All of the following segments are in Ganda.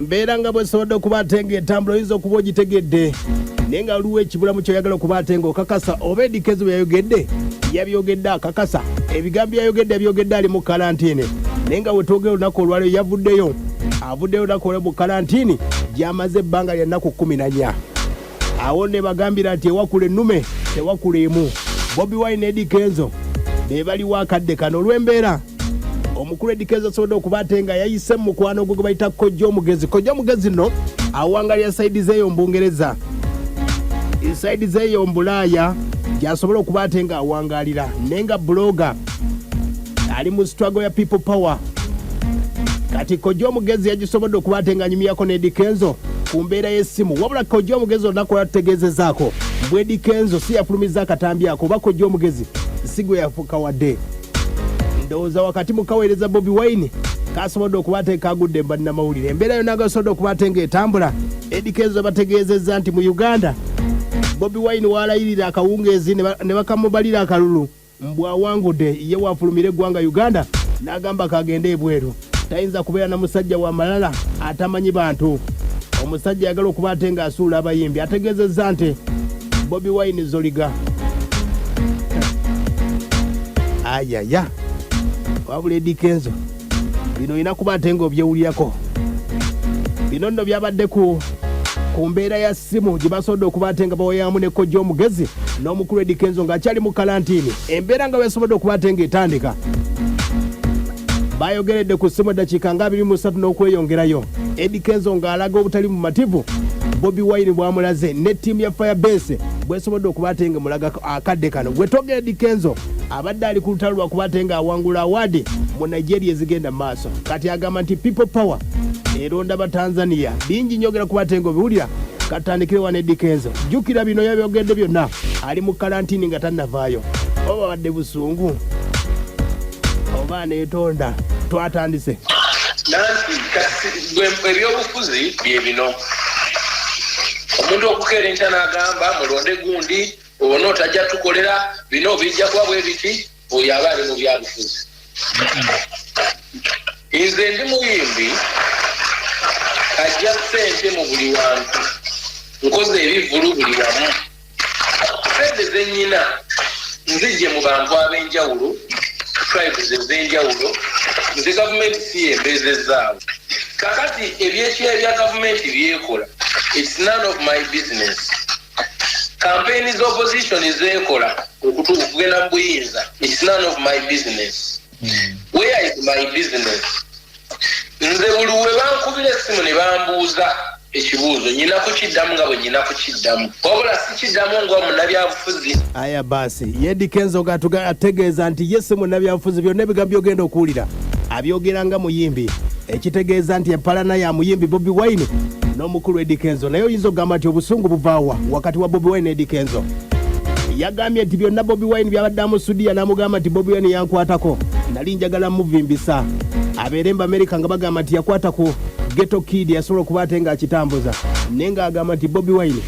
Mbeera nga bwesobodde okuba ate nga etambula, oyinza okuba ogitegedde, naye nga waliwo ekibulamu kyoyagala okuba ate nga okakasa oba Eddy Kenzo bye yayogedde yabyogedde akakasa ebigambo byayogedde yabyogedde ali mu kalantiini. Naye nga wetwogera olunaku olwaliro yavuddeyo, avuddeyo olunaku olwa mu kalantiini gy'amaze ebbanga lya nnaku 14. Awo ne bagambira nti ewakula ennume tewakula emu. Bobi Wine ne Eddy Kenzo be baliwo akadde kano olw'embeera omukulu Eddy Kenzo asobodde okuba ate nga yayise mu mukwano gwe gwe bayita Kojja Omugezi. Kojja Omugezi nno awangalira sayidi z'eyo mu Bungereza, sayidi z'eyo mu Bulaaya gy'asobola okuba ate nga awangalira, naye nga buloga ali mu struggle ya People Power. Kati Kojja Omugezi yagisobodde okuba ate nga anyumyako ne Eddy Kenzo ku mbeera y'essimu. Wabula Kojja Omugezi olunaku olwatutegeezezaako mbu Eddy Kenzo si yafulumizza akatambi ako, oba Kojja Omugezi si gwe yafukawadde. Ndowooza wakati mu kaweereza Bobi Wine kasobodde okuba ate kagudde mu bannamawulire. Embeera yonna gasobodde okuba ate ng'etambula, Eddy Kenzo bategeezezza nti mu Uganda Bobi Wine waalayirira akawungeezi ne bakamubalira akalulu mbu awangude, ye waafulumira eggwanga Uganda n'agamba kagende ebweru, tayinza kubeera na musajja wa malala atamanyi bantu. Omusajja ayagala okuba ate ng'asuula abayimbi. Ategeezezza nti Bobi Wine zoliga ayaya. Wabula Eddy Kenzo bino olina kuba ate ng'obyewulirako. Bino nno byabadde ku mbeera ya ssimu gye basobodde okuba ate nga bawayamu ne Kojja Omugezi n'omukulu Eddy Kenzo ng'akyali mu kalantiini. Embeera nga bweyasobodde okuba ate ng'etandika, bayogeredde ku ssimu eddakiika nga 23 n'okweyongerayo, Eddy Kenzo ng'alaga obutali bumativu Bobi Wine bw'amulaze ne ttiimu ya Firebase bwesobodde okuba ate ng'emulaga akadde kano. Gwe twogera Eddy Kenzo abadde ali ku lutalo lwa kuba ate ng'awangula awaadi mu Nigeria ezigenda mu maaso. Kati agamba nti People Power eronda ba Tanzania. Bingi nnyo ogera kuba ate ng'obiwulira. Katutandikire wano Eddy Kenzo. Jjukira bino yabyogedde byonna ali mu kalantiini nga tannavaayo. Oba babadde busungu oba aneetonda. Twatandise. Nanti kati gwe ebyobufuzi bye bino, omuntu okukeera enkya n'agamba mulonde gundi ono tajja tukolera bino bijja kuba bwe biti, oyo aba ali mu byabufuzi. Nze ndi muyimbi ajja ssente mu buli wantu, nkoze ebivvulu buli wamu, ssente zennyina nzijje mu bantu ab'enjawulo, tribes ez'enjawulo. Nze gavumenti si yembeezezaawo. Kakati ebyekyeya bya gavumenti byekola, it's none of my business. Campaign z'opposition zeekola okugenda mu buyinza, it's none of my business. Where is my business? Nze buli we bankubira essimu ne bambuuza ekibuuzo, nyina kukiddamu nga bwe nyina kukiddamu, wabula sikiddamu nga munnabyabufuzi. Aya baasi, ye Eddy Kenzo ategeeza nti ye si munnabyabufuzi. Byonna ebigambo by'ogenda okuwulira abyogera nga muyimbi, ekitegeeza nti empalana ya muyimbi Bobi Wine n'omukulu Eddy Kenzo. Naye oyinza okugamba nti obusungu buvaawa wakati wa Bobi Wine ne Eddy Kenzo? Yagambye nti byonna Bobi Wine byabadde amusudiya n'amugamba nti Bobi Wine yankwatako, nali njagala muvimbisa abeere mu Amerika nga bagamba nti yakwata ku Ghetto Kid yasobola okuba ate ng'akitambuza, naye ng'agamba nti Bobi Wine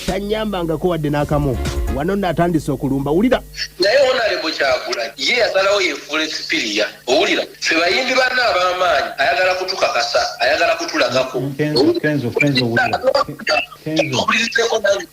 tanyambangako wadde n'akamu. Wano nno atandise okulumba. Wulira. Naye Honorable Kyagulanyi ye yasalawo yefuule superior. Owulira, ffe bayimbi banne ab'amaanyi ayagala kutukakasa, ayagala kutulagako. Kenzo, Kenzo, Kenzo, wulira. Kenzo. Owulirizeko nange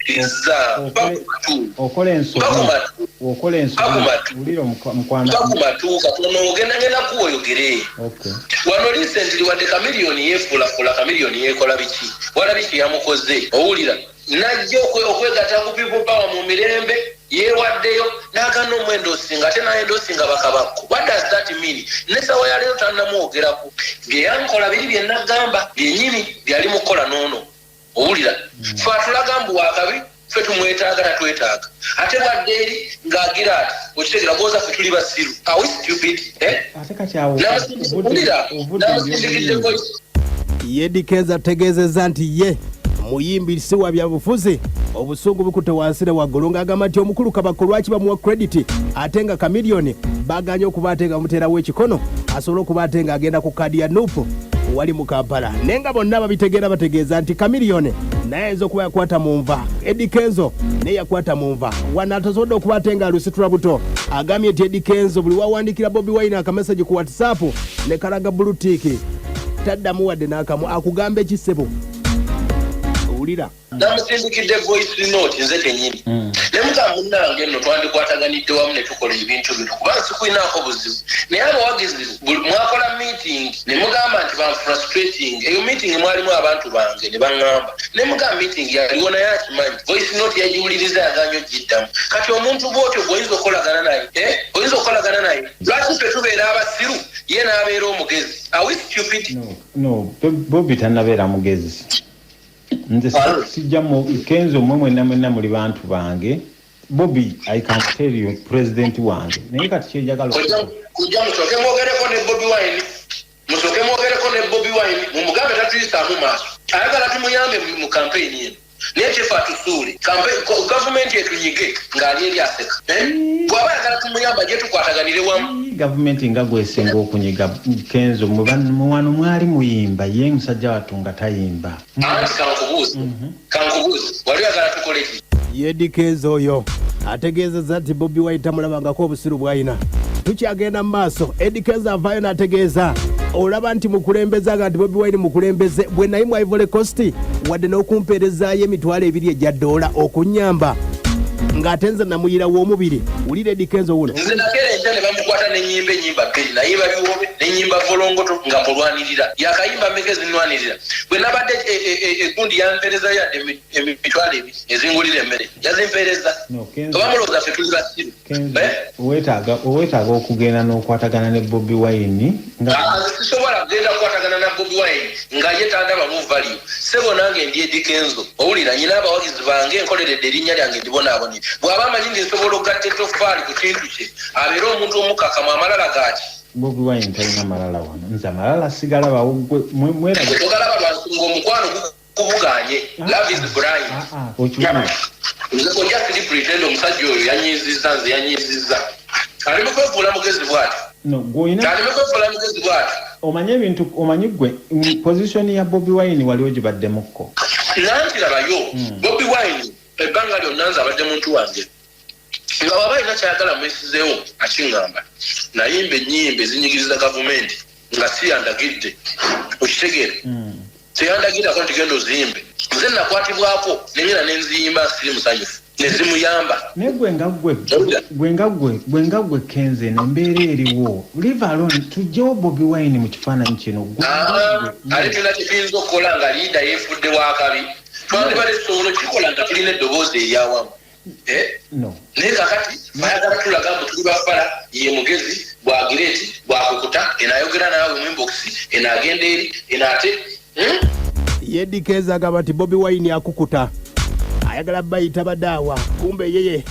mpa ku matu. Okola ensobi. Mpa ku matu. Okola ensobi. Mpa ku matu. Wulira mukwano. Mpa ku matu katono, ogenda ngenda kuwa oyogere. Okay. Wano recently wadde Chameleone yeefuulafuula, Chameleone yeekola biki? Walabye kye yamukoze. Owulira? Najja okwegatta ku People Power mu mirembe, yeewaddeyo n'agaana omwendosinga, ate n'ayendosinga bakabakko. What does that mean? N'essaawa ya leero tannamwogerako. Bye yankola biri bye nagamba byennyini byali mu kukola n'ono. Owulira? Ffe atulaga mbu wakabi, ffe tumwetaaga, tatwetaaga. Ate bwadde eri ng'agira ati, okitegera gwoza ffe tuli basiru. Are we stupid? Eh? Ate kati awo Wulira, ovudde mu namusindikidde by'obuyimbi. voice. Ye Eddy Kenzo ategeezezza nti ye muyimbi si wa byabufuzi, obusungu bukutte wansi ne waggulu, ng'agamba nti omukulu Kabako lwaki bamuwa credit ate nga Chameleone baganye okuba ate nga bamuteerawo ekikono asobole okuba ate ng'agenda ku kaadi ya NUP wali mu Kampala. Naye nga bonna babitegeera bategeeza nti Chameleone naye ayinza okuba yakwata mu nva, Eddy Kenzo naye yakwata mu nva. Wano atasobodde okuba ate ng'alusitula buto, agambye nti Eddy Kenzo buli wawandiikira Bobi Wine akameseji ku WhatsApp ne kalaga blue tick. Taddamu wadde n'akamu. Akugamba ekisebo owulira. Namusindikidde voice note nze kenyini. Ne mugamba, munnange nno twandikwataganidde wamu ne tukola ebintu bino, kuba nsikulinaako buzibu. Naye abawagizi mwakola meeting ne mugamba nti banfrustrating. Eyo meeting mwalimu abantu bange ne baŋŋamba. Ne mugamba meeting yaliwo, naye akimanyi voice note yagiwuliriza, yaganya ogiddamu. Kati omuntu bwotyo gweoyinza okukolagana naye, eh? Oyinza okukolagana naye? Lwaki ffe tubeera abasiru, ye n'abeera omugezi? Are we stupid? No, Bobi tannabeera mugezi. Nze sijja mu Kenzo. Mmwe mwenna mwenna muli bantu bange. Bobi, I can tell you, president wange. Naye kati kyenjagala Kujja musooke mwogereko ne Bobi Wine, musooke mwogereko ne Bobi Wine, mumugambe tatuyisaamu maaso. Ayagala tumuyambe mu campaign eno, naye kyefe atusuule. Gavumenti etunyige ng'ali eri aseka. Eh? Bw'aba ayagala tumuyamba, gye tukwataganire wamu. Gavumenti nga gwesinga okunyiga, Kenzo. Muwano mwali muyimba, ye musajja wattu nga tayimba. Anti kankubuuze, kankubuuze, wali oyagala tukole ki? Ye Kenzo oyo ategeezezza nti Bobi Wine tamulabangako obusiru bw'alina. Tukyagenda mu maaso. Eddy Kenzo avaayo n'ategeeza, olaba nti mukulembeze, aga nti Bobi Wine mukulembeze bwe naye mu Ivory Coast, wadde n'okumpeerezaayo 20,000 egya ddoola okunyamba, ng'ate nze namuyirawo omubiri. Wulira Eddy Kenzo wuno. Nze nakeera enkya ne bamukwata nenyimba enyimba bbiri, nayimba biwobe nenyimba volongoto nga mulwanirira. Yakayimba mmeka ezinwanirira? Bwe nabadde egundi yampeereza yadde 20,000 ezingulira emmere, yazimpeereza. No, Kenzo. Oba mulowooza ffe tuli basiru? Kenzo, Eh? weetaaga okugenda n'okwatagana ne Bobi Wine nga Ah, nze sisobola kugenda kukwatagana na Bobi Wine nga ye tandabamu value. Sebo, nange ndi Eddy Kenzo, owulira? Nyina abawagizi bange, nkoleredde erinnya lyange, ndibonaabonye. Bw'aba amanyi nti nsobola okugatta ettoffaali ku kintu kye, abeere omuntu omukakamu. Amalala gaki? Bobi Wine talina malala wano. Nze amalala sigalabawo. Gwe mweraga. Togalaba lwansonga omukwano gukubuganye. Love is blind. Ah, ah, okiwulira? Nze kojja siri pretend. Omusajja oyo yanyiizizza, nze yanyiizizza. Ali mu kwefuula mugezi bw'ati. No, gw'olina Ali mu kwefuula mugezi bw'ati. Omanyi ebintu, omanyi gwe position ya Bobi Wine wali ogibaddemukko? Nanti labayo, Bobi Wine ebbanga lyonna nze abadde muntu wange, nga waba alina kyayagala mwesizeewo akiŋŋamba. Nayimba ennyimba ezinyigiriza gavumenti nga si yandagidde, okitegeere? Teyandagirako nti genda oziyimbe. Nze nakwatibwako nengenda nenziyimba, siri musanyufu, nezimuyamba. Naye gwe nga gwe, gwe nga gwe Kenzo, eno embeera eriwo, leave alone, tugyewo Bobi Wine mu kifaananyi kino. Gwe nga ate tulina kyetuyinza okukola nga leader yeefudde wakabi. Twandibadde tusobola okukikola nga tulina eddoboozi eryawamu. Eh? No. Naye kakati bayagala tulaga mbu tuli bafala. Ye mugezi bwagira eti bwakukuta, eno ayogera naawe mu inbox, eno agenda eri, eno ate, Ye Eddy Kenzo agamba nti Bobi Wine akukuta, ayagala bayita badaawa, kumbe yeye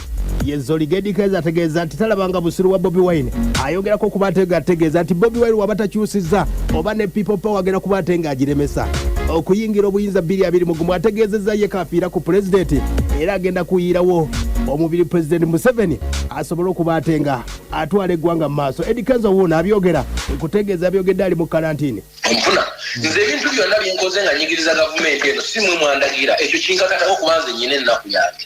yezoliga. Eddy Kenzo ategeeza nti talabanga busiru bwa Bobi Wine. Ayogerako okuba ate nga ategeeza nti Bobi Wine waba takyusizza, oba ne People Power agenda kuba ate ng'agiremesa okuyingira obuyinza 2021. Ategeezezza ye kafiira ku pulezidenti, era agenda kuyiirawo omubiri Pulezidenti Museveni asobole okuba ate nga atwala eggwanga mu maaso. Eddy Kenzo wuuno abyogera, nkutegeeza abyogedde ali mu karantini. Onfuna? Nze ebintu byonna byenkoze nga nyigiriza gavumenti eno, si mwe mwandagira. Ekyo kinkakatako, kuba nze nyina ennaku yange.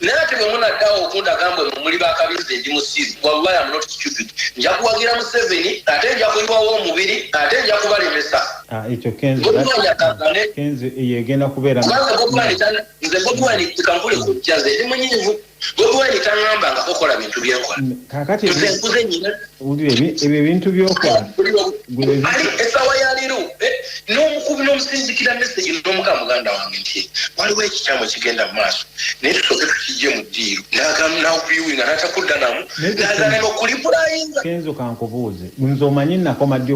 Naye ate bwe munaddawo okundaga mbwe mwe muli bakabi, nze ndi musiru. Wallahi, am not stupid. Nja kuwagira Museveni, ate nja kuyiwawo omubiri, ate nja kubalemesa. Ah, ekyo Kenzo Bobi Wine akagane. Kenzo, eyo egenda kubeera Kubanga Bobi Wine nze Bobi Wine kankule kujja, nze ndi munyiivu. Bobi Wine taŋŋambanga kokola bintu byenkola. Kakati Nze nkuze nyina. Wulira, ebyo ebintu byokola gwe Ali essaawa ya leero, n'omukubi n'omusindikira message n'omuka, muganda wange, nti waliwo ekikyamu ekigenda mu maaso, naye tusooke tukijje mu ddiiru. Naviewinga n'atakudda namu, nagana n'okureplyinga. Kenzo, kankubuuze. Nze omanyi nakoma ddi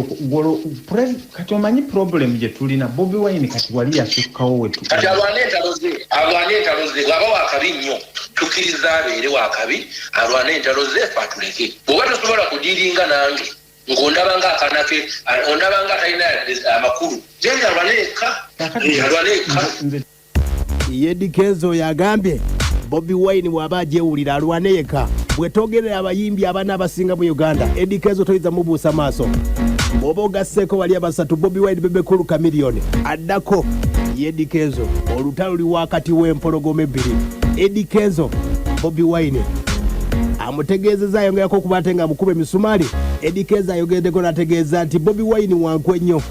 kati omanyi problem gye tulina, Bobi Wine kati wali yasukkawo wetu. Kati alwane entalo ze, alwane entalo ze. Bw'aba wakabi nnyo, tukkiriza abeere wakabi, alwane entalo ze, fe atuleke. Bw'oba tosobola kudealinga nange ng'ondaba nga akaana ke, ondaba nga atalina yadde amakulu, genda alwane eka. Kakati Alwane eka. Nze Ye Eddy Kenzo oyo agambye Bobi Wine bw'aba agyewulira alwane yekka. Bwe twogerera abayimbi abana abasinga mu Uganda, Eddy Kenzo toyinza mubuusa maaso. Bw'oba ogasseeko bali abasatu, Bobi Wine, Bebe Cool, Chameleone, addako ye Eddy Kenzo. Olutalo luli wakati w'empologoma ebbiri, Eddy Kenzo, Bobi Wine. Amutegeezezza, ayongerako okuba ate nga mukuba emisumaali. Eddy Kenzo ayogeddeko n'ategeeza nti Bobi Wine wankwe nnyo.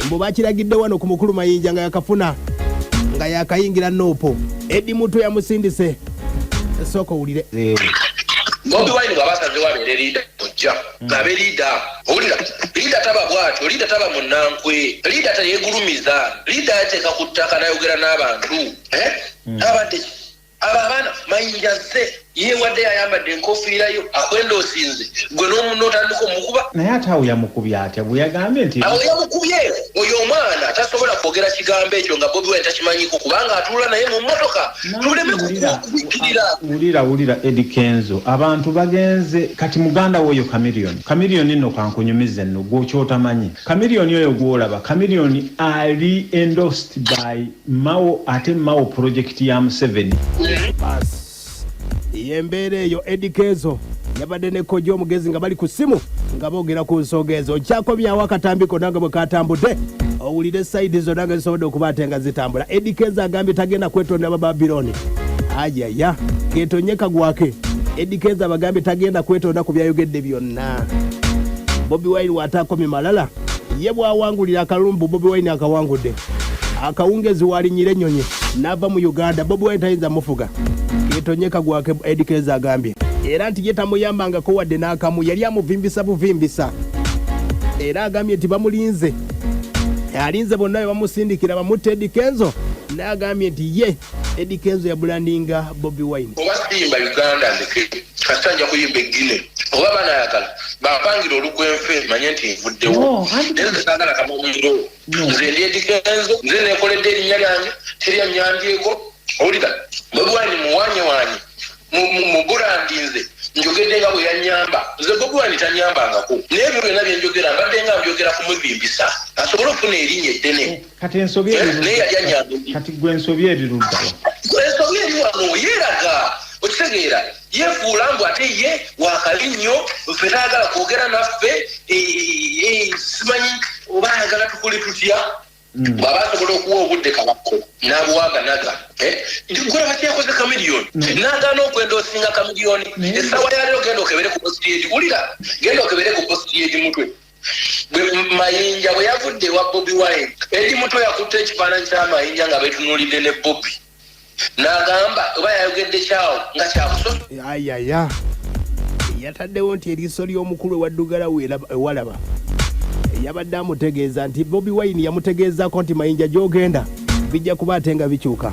Mbu bakiragidde wano ku mukulu Mayinja nga yakafuna nga yakayingira NUP. Eddie Mutwe yamusindise. Sooka owulire. Bobi Wine bw'aba asazeewo abeere leader, ojja abe leader. Owulira, leader taba bw'atyo, leader taba munnankwe, leader teyeegulumiza, leader ateeka ku ttaka n'ayogera n'abantu. Eh? Abadde abo abaana Mayinja azze yeewadde, ayambadde enkofiira yo, akwendoosinze gwe n'otandika omukuba. Naye ate awo yamukubye atya bwe yagambye nti Awo yamukubye oyo omwana tasobola kwogera kigambo ekyo nga Bobi Wine takimanyiko, kubanga atuula naye mu mmotoka. Tuleme kukubikkirira. Wulira, wulira, Eddie Kenzo, abantu bagenze kati muganda woyo Chameleone. Chameleone nno kankunyumize nno gwokyotamanyi. Chameleone oyo gwolaba, Chameleone ali endorsed by Mao, ate Mao project ya Museveni. Bas, yembeera eyo. Eddie Kenzo yabadde ne Kojja Omugezi nga bali ku ssimu nga boogera ku nsonga ezo. Nkyakomyawo akatambi konna nga bwe katambudde, owulire side zonna nga zisobodde okuba ate nga zitambula. Eddie Kenzo agambye tagenda kwetonda Bababiloni. Ayaya, ketonye kagwake. Eddie Kenzo abagambye tagenda kwetonda ku byayogedde byonna. Bobi Wine w'ataakomye malala, ye bw'awangulira akalumbu, Bobi Wine akawangudde, akawungezi walinyira ennyonyi n'ava mu Uganda. Bobi Wine tayinza mufuga. Ketonye kagwake. Eddie Kenzo agambye era nti ye tamuyambangako wadde n'akamu, yali amuvimbisa buvimbisa. Era agambye nti bamulinze, alinze bonna be bamusindikira bamutte Eddie Kenzo. Naye agambye nti ye Eddie Kenzo yabulandinga Bobi Wine. Oba siyimba Uganda, ndeke, kasita nja kuyimba eggine. Oba banayagala bampangira olugwenfe, manye nti nvuddewo. No, anti- Naye nze saagala kamanyiro. No. Nze ndi Eddie Kenzo, nze nekoledde erinnya lyange, teryanyambyeko. Owulira, Bobi Wine muwanyewanye muburandi, nze njogedde nga bwe yanyamba. Nze Bobi Wine tanyambangako, naye ebyo byonna byenjogera mbadde nga mbyogera kumuvimbisa asobole okufuna erinnya eddene. Kati ensobi eri Naye yali anyambye. Kati gwe ensobi eri luddawa? Ensobi eri wano, yeeraga, okitegeera, yefuula mbu ate ye wakali nnyo, ffe tayagala kwogera naffe. Simanyi oba ayagala tukole tutya. Bw'aba asobola okuwa obudde kabako n'abuwaganaga gulaba kyeyakoze Chameleone, n'agaana okwenda osinga Chameleone. Essaawa yaleero genda okebere ku post y'Eddie. Wulira, genda okebere ku post y'Eddie Mutwe. Mayinja bwe yavudde ewa Bobi Wine, Eddie Mutwe yakutte ekifaananyi kya Mayinja nga betunuulidde ne Bobi, n'agamba oba yayogedde kyawo nga kyabusoso. Ayaya, yataddewo nti eriiso ly'omukulu ewaddugala ewalaba. Yabadde amutegeeza nti Bobi Wine yamutegeezaako nti Mayinja gy'ogenda bijja kuba ate nga bikyuka.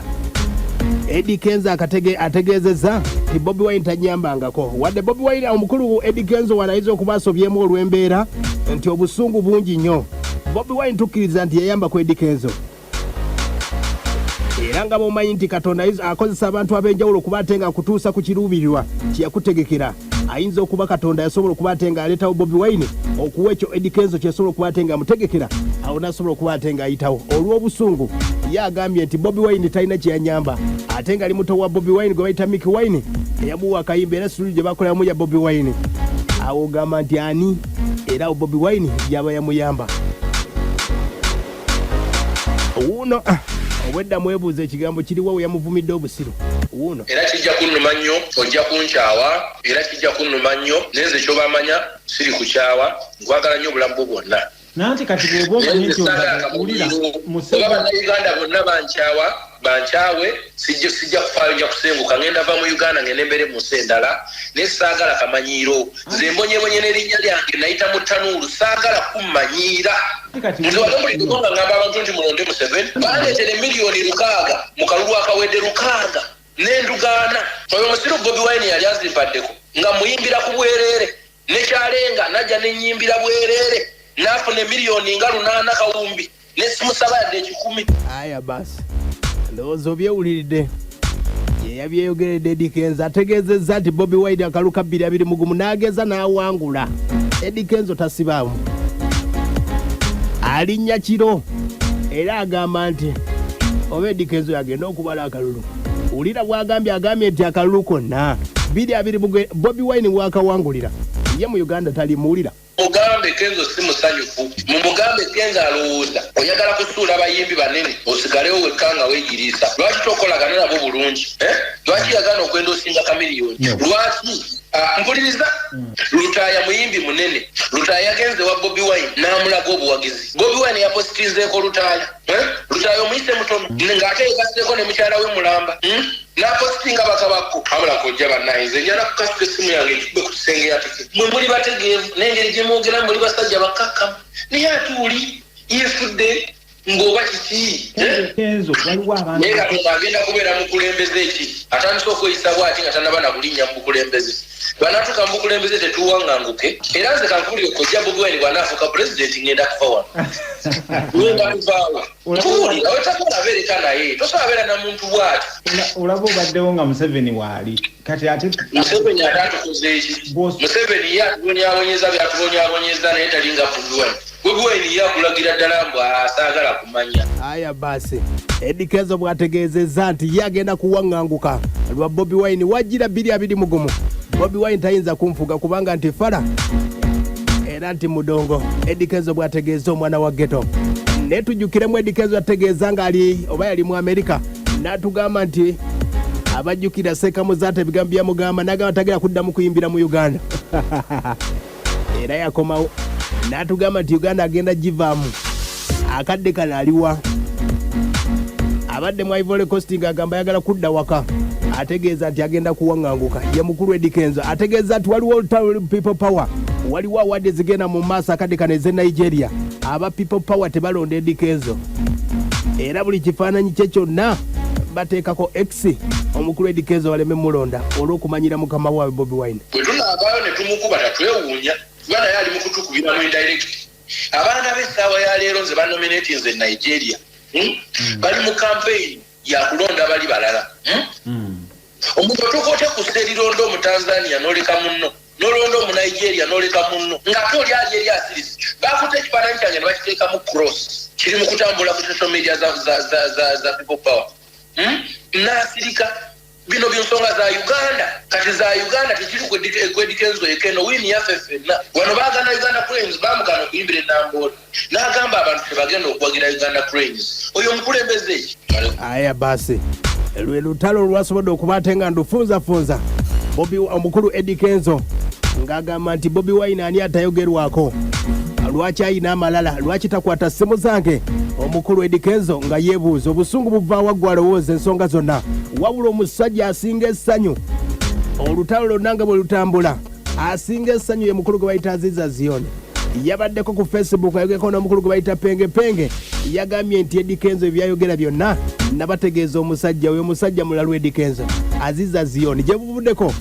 Eddie Kenzo ategeezezza nti Bobi Wine tanyambangako wadde. Bobi Wine, omukulu Eddie Kenzo wano ayinza okuba asobyemu olw'embeera nti obusungu bungi nnyo. Bobi Wine tukkiriza nti yayamba ku Eddie Kenzo, era nga bwomanyi nti Katonda akozesa abantu ab'enjawulo okuba ate nga akutuusa ku kiruubirirwa kyeyakutegekera. Ayinza okuba Katonda yasobola okuba ate nga aleetawo Bobi Wine okuwa ekyo Eddie Kenzo kyesobola okuba ate nga amutegekera, awo nasobola okuba ate nga ayitawo. Olw'obusungu ye agambye nti Bobi Wine talina kyeyanyamba, ate nga ali muto wa Bobi Wine gwe bayita Mikie Wine eyamuwa akayimba, era studio gye bakoleramu ya Bobi Wine. Awo ogamba nti ani era awo Bobi Wine yaba yamuyamba? Wuuno, obwedda mwebuuza ekigambo kiriwa we yamuvumidde obusiru. Wuuno. Era kijja kunnuma nnyo, ojja kunkyawa, era kijja kunnuma nnyo, naye nze kyobamanya siri kukyawa, nkwagala nnyo obulamu bwo bwonna. Nanti kati bw'oba omanyi nti wulira. Oba Bannayuganda bonna bankyawa, bankyawe, sijja kufaayo, nja kusenguka, ngenda va mu Uganda, ngende mbeere mu nsi endala, naye saagala kamanyiiro. Nze mbonyebonye n'erinnya lyange, nayita mu ttanuulu, saagala kummanyiira. Nze wali omuliddeko nga ngamba abantu nti mulonde Museveni? Bandeetera emiliyoni 6 mu kalulu akawedde, 6 nendugaana. Oyo musiru Bobi Wine yali azimpaddeko nga muyimbira ku bwereere, nekyalenga najja nenyimbira bwereere, naafuna emiliyoni nga 8 kawumbi, nesimusaba yadde 100. Aya basi, ndowooza obyewuliridde. Yeyabyeyogeredde. Eddie Kenzo ategeezezza nti Bobi Wine akaluka 2021 n'ageza n'awangula, Eddie Kenzo tasibaamu, alinnya kiro. Era agamba nti oba Eddie Kenzo yagenda okubala akalulu, wulira bwagambye, agambye nti akalulu konna 20 Bobi Wine wakawangulira, ye mu Uganda talimuwulira. Mugambe Kenzo si musanyufu, mumugambe Kenzo alowooza oyagala kusuula abayimbi banene osigalewo wekka nga weegiriisa. Lwaki tokolagana nabo bulungi, eh? Lwaki yagaana okwenda osinga Chameleone? Lwaki? Ah, mpuliriza. Lutaaya muyimbi munene. Lutaaya yagenze wa Bobi Wine n'amulaga obuwagizi. Bobi Wine yapositinzeeko Lutaaya, eh? Lutaaya omuyise mutono ng'ate yegaseeko ne mukyala we mulamba, N'apositinga bakabakko abula kojja. Bannaye, nze njala kukasuka essimu yange ekikube ku kisenge yatike. Mwe muli bategeevu n'engeri gye mwogera, muli basajja bakkakkamu, naye ate oli yeefudde ng'oba kiki, eh? Kenzo, waliwo abantu Naye Katonda agenda kubeera mukulembeze ki atandise okweyisa bwati nga tanaba na kulinnya mu bukulembeze? Banatuuka mu bukulembeze tetuwaŋŋanguke. Era nze kankubulire, kojja, Bobi Wine bw'anaafuuka pulezidenti, ngenda kuva wano, ngenda kuvaawo. Nkubuulira, wetakola abeereka naye tosobola beera na muntu bw'ati. Olaba obaddewo nga Museveni waali, kati ate Museveni ate atukoze eki? Museveni ye atubonyabonyeza byatubonyabonyeza, naye talinga Bobi Wine. Bobi Wine ye akulagira ddala mbu asaagala kumanya. Aya basi, Eddy Kenzo bw'ategeezezza nti ye agenda kuwaŋŋanguka lwa Bobi Wine wajjira 2021. Bobi Wine tayinza kunfuga kubanga nti fala era nti mudongo. Eddy Kenzo bw'ategeeza omwana wa ghetto. Naye tujjukiremu, Eddy Kenzo ategeeza ng'ali oba yali mu Amerika n'atugamba nti abajjukira Sekamuzaata ebigambo byamugamba, n'agamba tagenda kuddamu kuyimbira mu Uganda, era yakomawo n'atugamba nti Uganda agenda givaamu. Akadde kano aliwa? Abadde mu Ivory Coast ng'agamba ayagala kudda waka. Ategeeza nti agenda kuwaŋŋanguka. Ye mukulu Eddy Kenzo ategeeza nti waliwo olutalo People Power, waliwo award ezigenda mu maaso akadde kano ez'e Nigeria. Aba People Power tebalonda Eddy Kenzo, era buli kifaananyi kye kyonna bateekako X. Omukulu Eddy Kenzo baleme mulonda olw'okumanyira mukama waabwe Bobi Wine. Bwe tunaavaayo ne tumukuba, tatwewuunya, kuba naye ali mu kutukubira mu indirect. Abaana b'essaawa ya leero nze banominatinze Nigeria, Bali mu campaign yakulonda bali balala, Omuntu otuuka otya ku ssa erironda Omutanzania n'oleka munno, n'olonda Omunigeria n'oleka munno, ng'ate oli ali eri asirisi? Bakutte ekifaananyi kyange ne bakiteekamu cross, kiri mu kutambula ku social media za People Power, N'asirika. Bino byensonga za Uganda, kati za Uganda tekiri ku Eddy Kenzo ekeno win yaffe ffenna. Wano baagana Uganda Cranes, bamugana okuyimbira enamboole, n'agamba abantu tebagenda okuwagira Uganda Cranes. Oyo omukulembeze eki? Aya basi, lwe lutalo olwasobodde okuba ate nga ndufunzafunza. Bobi, omukulu Eddy Kenzo ng'agamba nti Bobi Wine ani atayogerwako? Lwaki ayina amalala? Lwaki takwata ssimu zange? Omukulu Eddy Kenzo nga yeebuuza obusungu buvaawa gwe alowooza ensonga zonna. Wabula omusajja asinga essanyu olutalo lwonna nga bwe lutambula, asinga essanyu ye mukulu gwe bayita Aziza Zion. Yabaddeko ku Facebook, ayogereko n'omukulu gwe bayita Penge Penge. Yagambye nti Eddy Kenzo ebyayogera byonna nabategeeza omusajja oyo omusajja mulalu. Eddy Kenzo, Aziza Zion, gye buvuddeko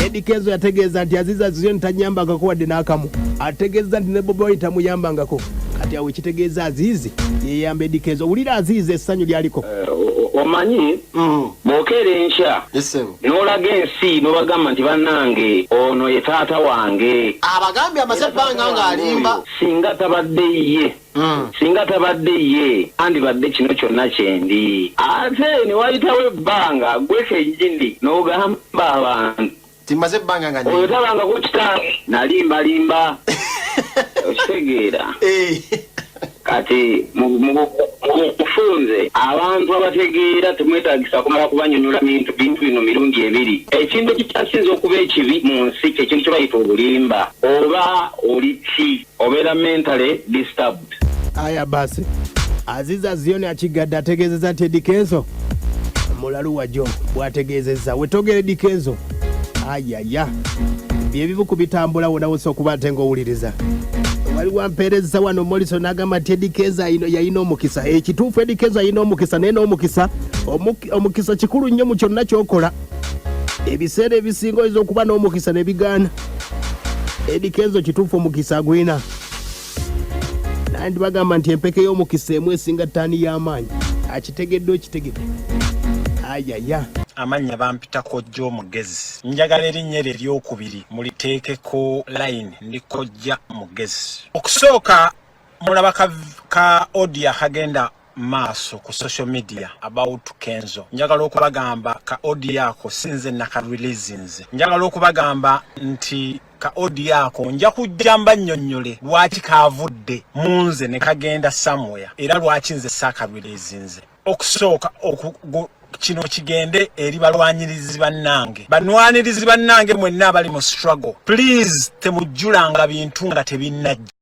Eddy Kenzo yategeeza nti Aziza Zion tanyambangako wadde n'akamu. Ategeeza nti ne Bobi Wine tamuyambangako. Kati awo ekitegeeza Azizi yeyamba Eddy Kenzo. Wulira Azizi essanyu lyaliko. Omanyi bw'okeera enkya n'olaga ensi n'obagamba nti bannange, ono ye taata wange. Abagambye amaze ebbanga ng'alimba. Singa tabadde ye, singa tabadde ye, andibadde kino kyonna kyendi. Ate ne wayitawo ebbanga, gwe kennyini n'ogamba abantu Timaze ebbanga nga oyo tabangako kitange, nalimbalimba. Okitegeera? Kati mu bufunze, abantu abategeera temwetagisa kumala kubanyonyola bintu bino mirundi ebiri. Ekintu ekikyasinza okuba ekibi mu nsi kyekintu kye bayita obulimba. Oba oli ki, obeera mentally disturbed. Aya basi, Aziza Zion akigadde ategeezezza nti Eddy Kenzo mulalu wajo. Bw'ategeezezza wetogera Eddy Kenzo ayaya byebimu ku bitambula wonawose okuba ate ng'owuliriza. Waliwo ampeereza wano Morrison n'agamba nti Eddy Kenzo yalina omukisa. Ekituufu, Eddy Kenzo alina omukisa, naye n'omukisa omukisa kikulu nnyo mu kyonna ky'okola. Ebiseera ebisinga oyinza okuba n'omukisa ne bigaana. Eddy Kenzo kituufu omukisa agwina, naye ndi bagamba nti empeke y'omukisa emu esinga ttaani y'amaanyi. Akitegedde, okitegedde? Ayaya. Amannya bampita Kojja Omugezi. Njagala erinnya eryo eryokubiri muliteekeko line, ndi Kojja Mugezi. Okusooka mulaba ka audio akagenda maaso ku social media about Kenzo. Njagala okubagamba ka audio ako sinze nakareleasinze. Njagala okubagamba nti Ka audio ako nja kujja mbannyonnyole lwaki kaavudde mu nze ne kagenda somewhere, era lwaki nze saakareleasinze. Okusooka kino kigende eri balwanyirizi bannange, banwanirizi bannange mwenna abali mu struggle, please, temujjulanga bintu nga tebinnajja.